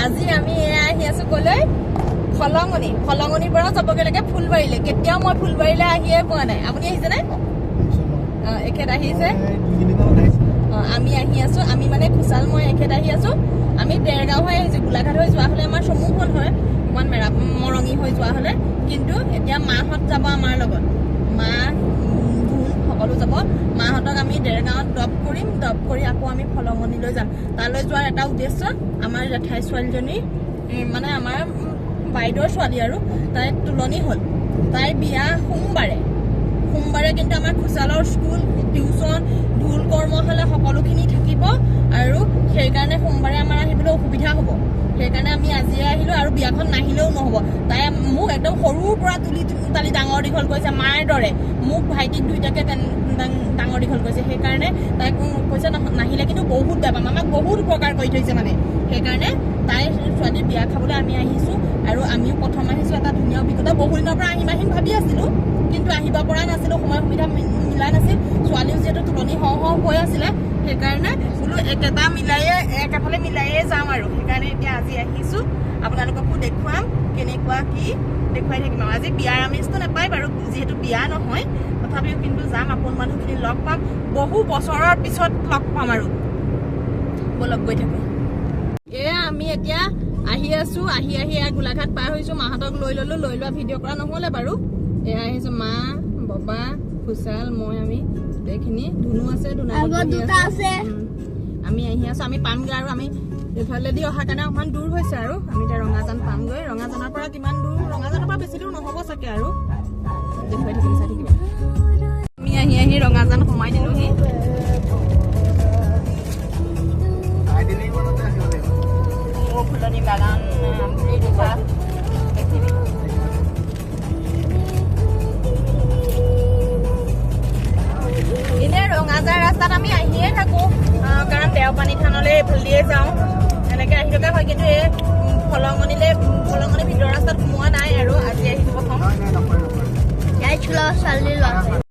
আজি আমি এয়া আহি আছো কলৈ? ফলঙনি। ফলঙনিৰ পৰাও যাবগৈ লাগে ফুলবাৰীলৈ। কেতিয়াও মই ফুলবাৰীলৈ আহিয়ে পোৱা নাই। আপুনি আহিছেনে? অ, এখেত আহিছে। অ, আমি আহি আছো। আমি মানে খুচাল, মই, এখেত আহি আছো। আমি দেৰগাঁও হৈ আহিছো। গোলাঘাট হৈ যোৱা হলে আমাৰ চমু হ'ল হয় অকণমান, মেৰা মৰঙি হৈ যোৱা হলে। কিন্তু এতিয়া মাহঁত যাব আমাৰ লগত। মা, ধুন সকলো যাব। মাহঁতক আমি দেৰগাঁৱত ড্ৰপ কৰিম। ড্ৰপ কৰি আকৌ আমি ফলঙনিলৈ যাম। তালৈ যোৱাৰ এটা উদ্দেশ্য, আমাৰ জেঠাই ছোৱালীজনী, মানে আমাৰ বাইদেউৰ ছোৱালী আৰু তাইৰ তোলনি হ'ল। তাইৰ বিয়া সোমবাৰে। সোমবাৰে কিন্তু আমাৰ খুচালৰ স্কুল, টিউচন, ঢোল কৰ্মশালা সকলোখিনি থাকিব আৰু সেইকাৰণে সোমবাৰে আমাৰ আহিবলৈ অসুবিধা হ'ব। সেইকাৰণে আমি আজিয়ে আহিলো আৰু বিয়াখন নাহিলেও নহ'ব। তাই মোক একদম সৰুৰ পৰা তুলি তালি ডাঙৰ দীঘল কৰিছে মাৰ দৰে। মোক, ভাইটিক দুইটাকে ডাঙৰ দীঘল কৰিছে। সেইকাৰণে তাইক কৈছে, নাহিলে কিন্তু বহুত বেয়া পাম। আমাক বহুত উপকাৰ কৰি থৈছে মানে। সেইকাৰণে তাইৰ ছোৱালীৰ বিয়া খাবলৈ আমি আহিছো আৰু আমিও প্ৰথম আহিছো। এটা ধুনীয়া অভিজ্ঞতা। বহু দিনৰ পৰা আহিম আহিম ভাবি আছিলো, কিন্তু আহিব পৰা নাছিলো। সময় সুবিধা মিলা নাছিল। ছোৱালীও যিহেতু তোলনি হওঁ হওঁ হৈ আছিলে, সেইকাৰণে বোলো একেটা মিলাইয়ে, একেফালে মিলাইয়ে যাম আৰু। সেইকাৰণে এতিয়া আজি আহিছো। আপোনালোককো দেখুৱাম, কেনেকুৱা কি দেখুৱাই থাকিম। আৰু আজি বিয়াৰ আমেজটো নাপায় বাৰু, যিহেতু বিয়া নহয়। তথাপিও কিন্তু যাম, আপোন মানুহখিনি লগ পাম, বহু বছৰৰ পিছত লগ পাম। আৰু ব'লক, গৈ থাকো। এয়া আমি এতিয়া আহি আছো। আহি আহি এয়া গোলাঘাট পাৰ হৈছো। মাহঁতক লৈ ললো। লৈ লোৱা ভিডিঅ' কৰা নহ'লে বাৰু। এয়া আহিছো, মা, ববা, খুচাল, মই, আমি গোটেইখিনি। ধুনু আছে, ধুনু আগত আগত বহি দুটা আছে। আমি আহি আছো। আমি পামগৈ আৰু। আমি এইফালেদি অহাৰ কাৰণে অকণমান দূৰ হৈছে আৰু। আমি এতিয়া ৰঙাজান পামগৈ। ৰঙাজানৰ পৰা কিমান দূৰ? ৰঙাজানৰ পৰা বেছি দূৰ নহ'ব চাগে। আৰু দেখুৱাই থাকিম, চাই থাকিব। আমি আহি আহি ৰঙাজান সোমাই দিলোহি। মোৰ ফুলনি বাগান দেখা এইখিনি। এনে ৰঙাজান ৰাস্তাত আমি আহিয়ে থাকো, কাৰণ দেওপানী থানলৈ এইফালেদিয়ে যাওঁ। এনেকে আহি থকা হয়। কিন্তু এই ফলঙনিলে, ফলঙনি ভিতৰৰ ৰাস্তাত সোমোৱা নাই আৰু আজি আহিছো প্ৰথম। ইয়াত ল'ৰা ছোৱালী ল'ৰা।